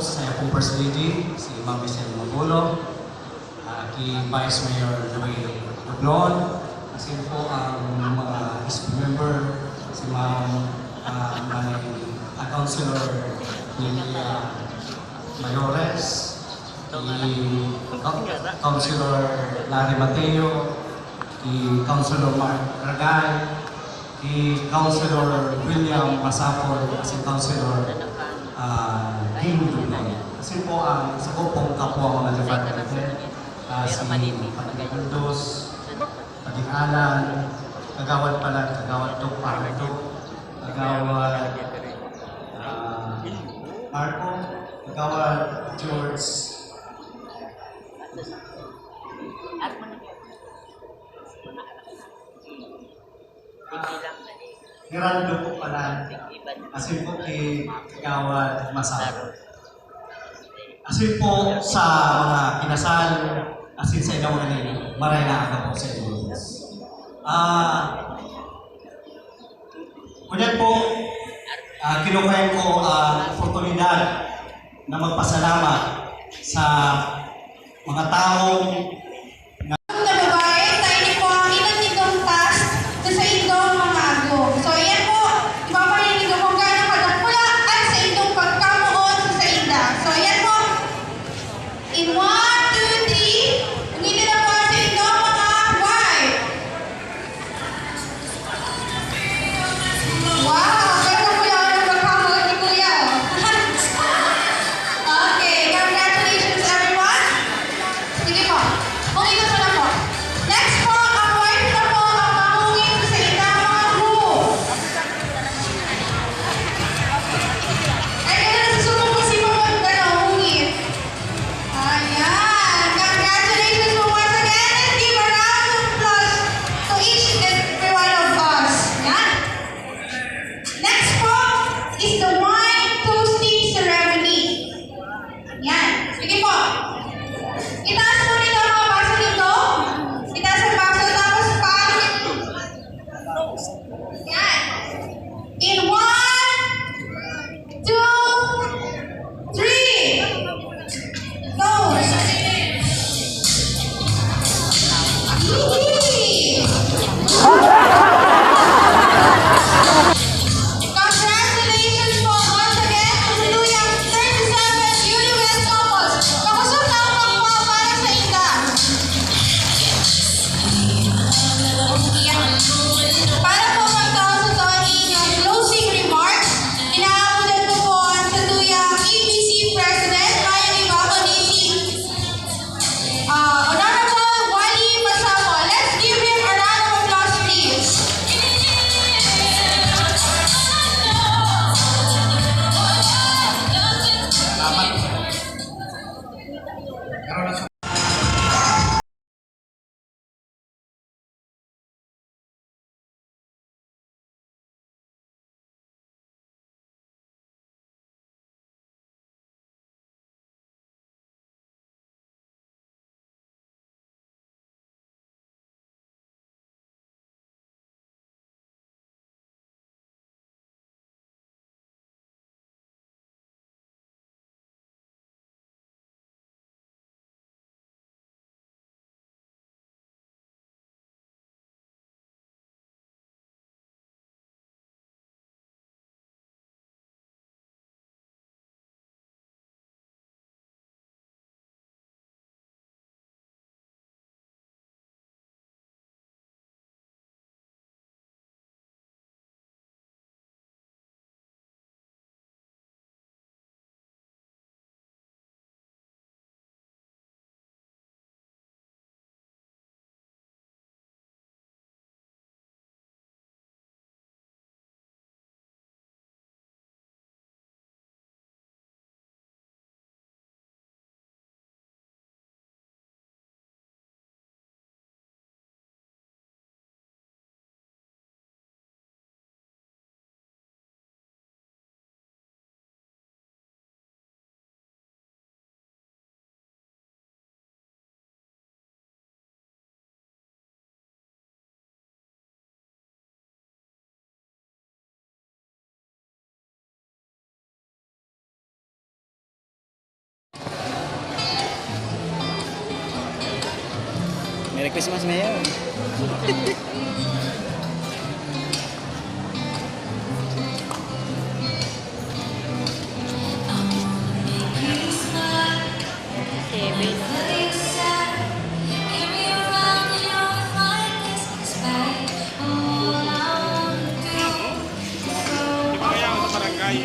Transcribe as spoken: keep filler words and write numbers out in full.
Sa akong First Lady, si Ma'am Michelle Magulo, ah, ki Vice Mayor Noel Doblon, asin po ang mga S P member, si Ma'am, ah, may, ah, Councilor Lilia Mayores, si Coun-, Councilor Larry Mateo, si Councilor Mark Ragay, si Councilor William Masapol, si Councilor, ah, Ding Dubon. Kasi po ang isa ko pong kapwa mga department head, ah, si Pagding Buldos, Pagding Alan, Kagawad pala, Kagawad Tok Pardo, Kagawad, ah, Marco, Kagawad George. Mirando po pala. Asin po kay Kagawad Masaro. Asin po sa mga kinasal, asin sa inyong mga nini, maray na aga po sa inyo. Ah, ngunyan po, ah, kinukuha ko ang oportunidad na magpasalamat sa mga taong na babae, sa ini po ang ilan nindong task sa saindong mga agom. So, iyan po, ipapahiling ko kung gaano kadakula ang saindong pagkamoot sa sainda. So, iyan po. In one, two, three, ungin na po ang saindong mga wife. Wow! Ganda po yan ang pagkamoot ni Kuya. Okay, congratulations everyone. Sige po. Kung ito po na po. Next po, ang wife na po ang mangungit sa inyong mga group. Ay, kaya nasusuko po si Mama, gano'n, ungit. Ayan. Congratulations po once again. Let's give a round of applause to each and every one of us. Yan. Next po is the wine toasting ceremony. Yan. Sige po. Itaas po ninyo ang mga baso ninyo. Itaas ang baso, tapos pa. Yan. In one, two, three. Go. Yee! Congratulations po once again to the Luyang thirty-seven newlywed couples. Makusog na ang pagpapala sa inda. Para po magtaos ito ang inyong closing remarks, inaamudan ko po ang satuyang A B C President, mayong iba kundi si, ah, Honorable Wally Masamo. Let's give him a round of applause, please. Salamat. Christmas, Mayor. Kaya sa barangay.